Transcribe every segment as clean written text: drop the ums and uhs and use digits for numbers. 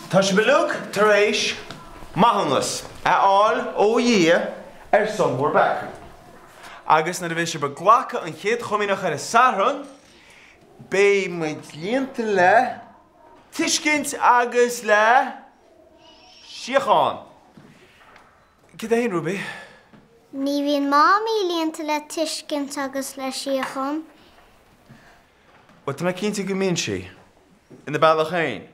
Tá sibh uilig tar éis maithiúnas a fháil ó Dhia ar son bhur bpeacaí. Agus nuair a bheidh sibh ag glacadh an Chéad Chomaoineach ar an Satharn, beidh muid líonta le tuiscint agus le síocháin. Céard é féin, Ruby? Ní bhíonn Mamaí líonta le tuiscint agus le síocháin. Bhuel, tá mé cinnte go mbíonn sí. Ina bealach féin.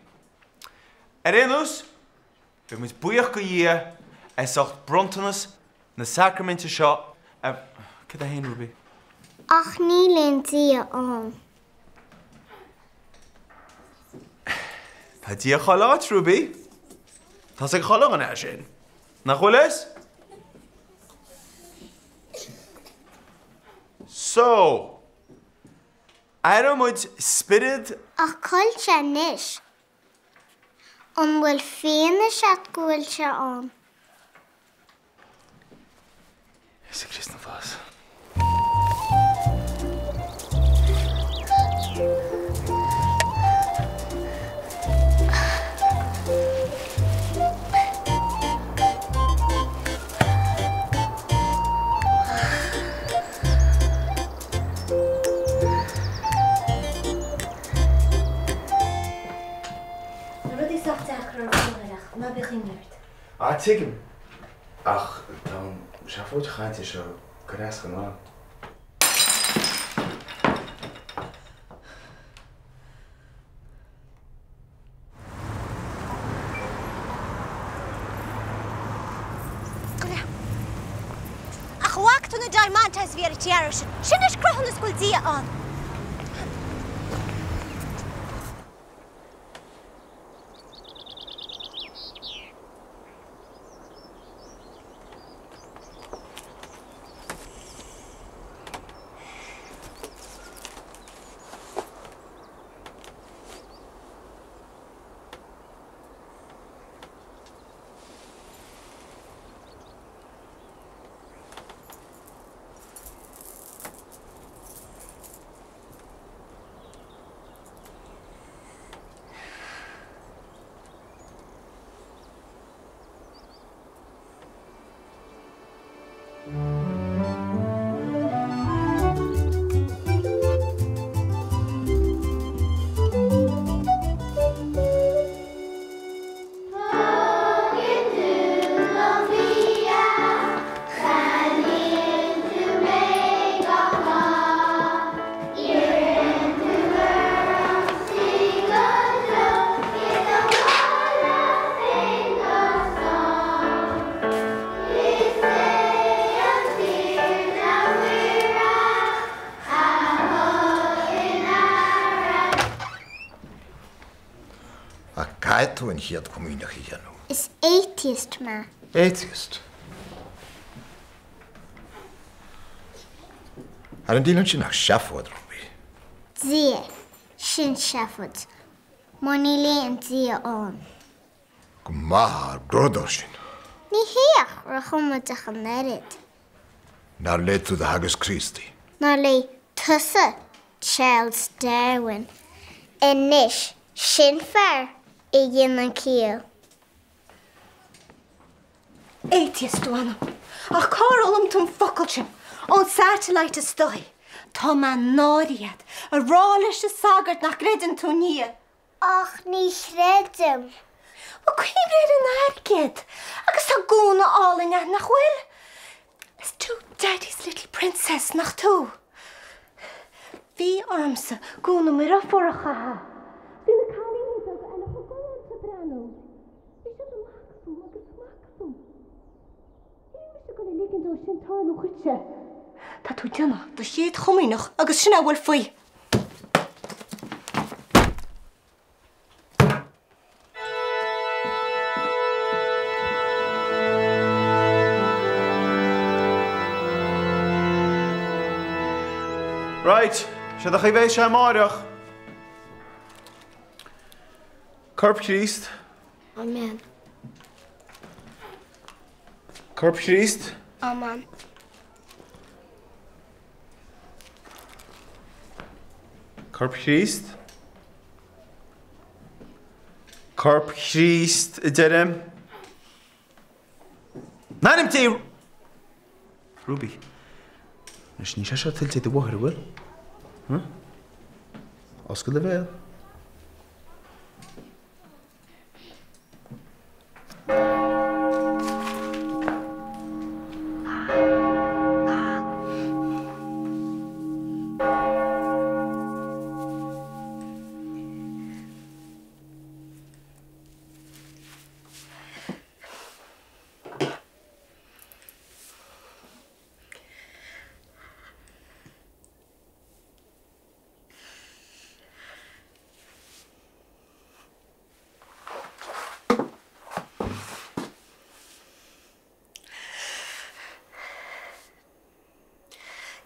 Ar aon nós, beidh muid buíoch go Dhia as ucht bronntanas na sacraiminte seo a. Céard é féin, Ruby? Ach níl aon Dia ann. Tá Dia chuile áit, Ruby. Tá's ag chuile dhuine é sin. Nach bhfuil fhios? So, aireoidh muid spiorad. Ach cá bhfuil sé anois? An bhfuil fianaise agat go bhfuil sé ann? Íosa Críost na bhFás. Tá rudaí sách deacair orm faoi láthair ach ná bíodh imní ort. Ah, tuigim. Ach tá an seafóid chainte seo ag cur as go maith. Go leith. Ach an bhfaca tú na diamantes a bhí ar an tiara sin? Sin is cruthúnas go bhfuil Dia ann. Tugann tú dom bia, Beannaíonn tú mé gach lá, Iarrann tú orm suí go deo i do bhaile féin go slán. Is é an Tiarna Muire a thug ina aire. Ach caithfidh tú an Chéad Chomaoineach a dhéanamh. Is atheist mé. Atheist? Ara níl ansin ach seafóid, Ruby. Dia, sin seafóid. Mar níl aon Dia ann. Go maith ár brodóir sin. Ní hé ach rachomaideach an oiread. Nár léigh tú do Theagasc Críostaí? Nár léigh tusa Charles Darwin? Anois, sin fear a dhéanann ciall. Atheist, a mh'anam. Ach cár fhoghlaim tú an focal sin? Ón satellite is dóigh. Tá mé náirithe as. A rá leis an sagart nach gcreideann tú i nDia. Ach ní chreidim. Bhuel, cuimhnigh ar an airgead. Agus tá gúna álainn agat, nach bhfuil? Is tú Daddy's little princess, nach tú? Bhí ormsa gúna mo dheirfiúr a chaitheamh. Bhí na cailíní beaga eile chomh galánta ag breathnú. Bhí siad ag magadh fúm agus ag magadh fúm. Níl mise ag dul a ligean dó sin tarlú dhuitse. Tá tú ag déanamh do chéad chomaoineach agus sin é a bhfuil faoi. Right, séard a bheidh sé amáireach. Corp Chríost. Amen. Corp Chríost. Amen. Corp Chríost. Corp Chríost, a deirim. In ainm Dé! Ruby. Anois, níl sé seo tuillte ag do mháthair, an bhfuil? Huh? Oscail do bhéal.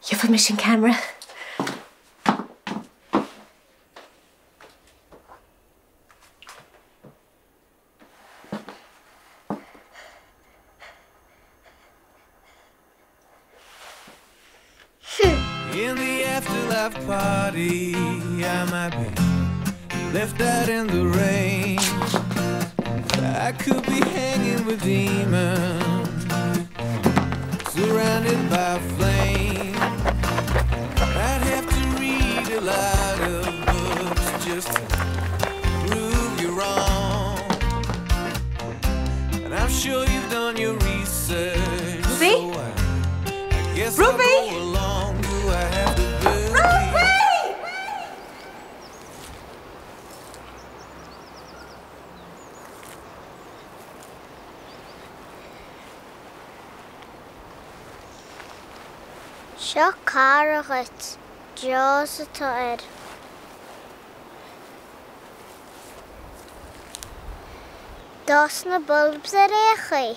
Gheobhaidh mise an ceamara. In the afterlife party I might be left out in the rain I could be hanging with demons Surrounded by flames I'd have to read a lot of books Just to prove you wrong And I'm sure you've done your research Ruby? So I, I guess Ruby? I'll go along Do I have to believe? Ruby! Seo cara dhuit. Jaws atá air. Dos na bulbs ar aon chaoi.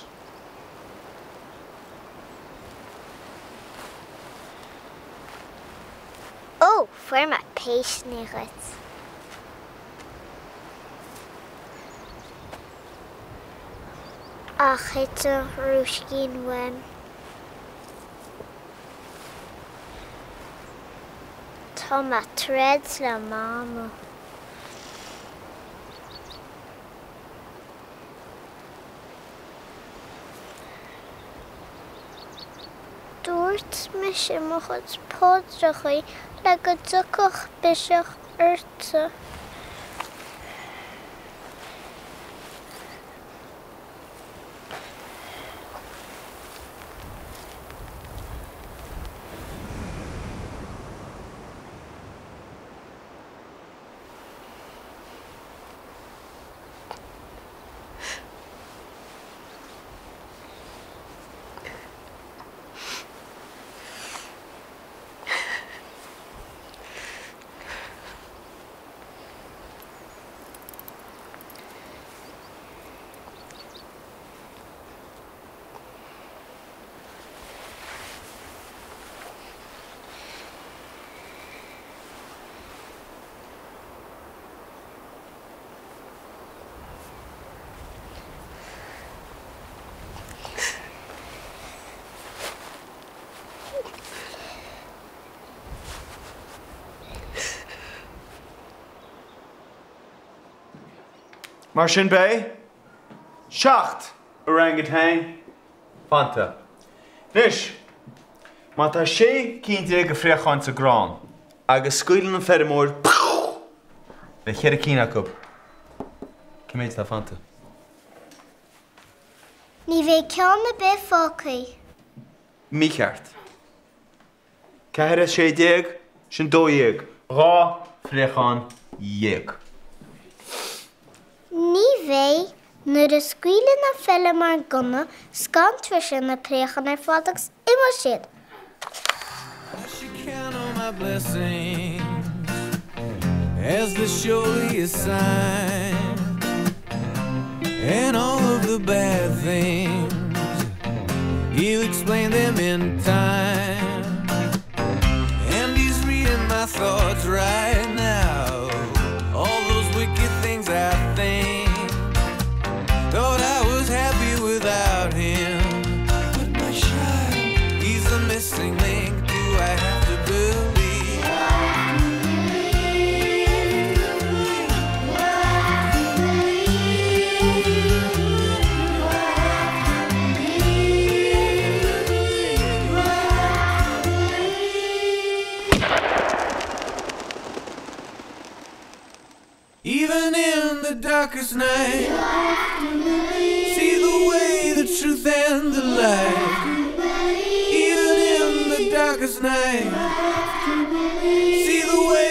Ó, fuair mé péisteanna dhuit. Ach thit an crúiscín uaim. Tá mé ag troid le Mama. Dúirt mise mo chuid paidreachaí le go dtiocfadh biseach ortsa. Mar sin beidh 7 orangutan fanta. Anois, má tá 16 cinn de phréacháin sa gcrann agus scaoileann an feirmeoir le ceithre cinn acu, cé mhéad atá fanta? Ní bheidh ceann ar bith fágtha. Mícheart. 4 as 16, sin 12. 12 phréachán. Ní bheidh. Nuair a scaoileann an feirmeoir an gunna, scanróidh sé na préacháin ar fad agus imeoidh siad. I should count all my blessings As there's surely a sign And all of the bad things He'll explain them in time And he's reading my thoughts right now All those wicked things I think Thought I was happy without him But my child, he's the missing link Do I have to believe? Even in the darkest night See the way, the truth and the light Even in the darkest night See the way.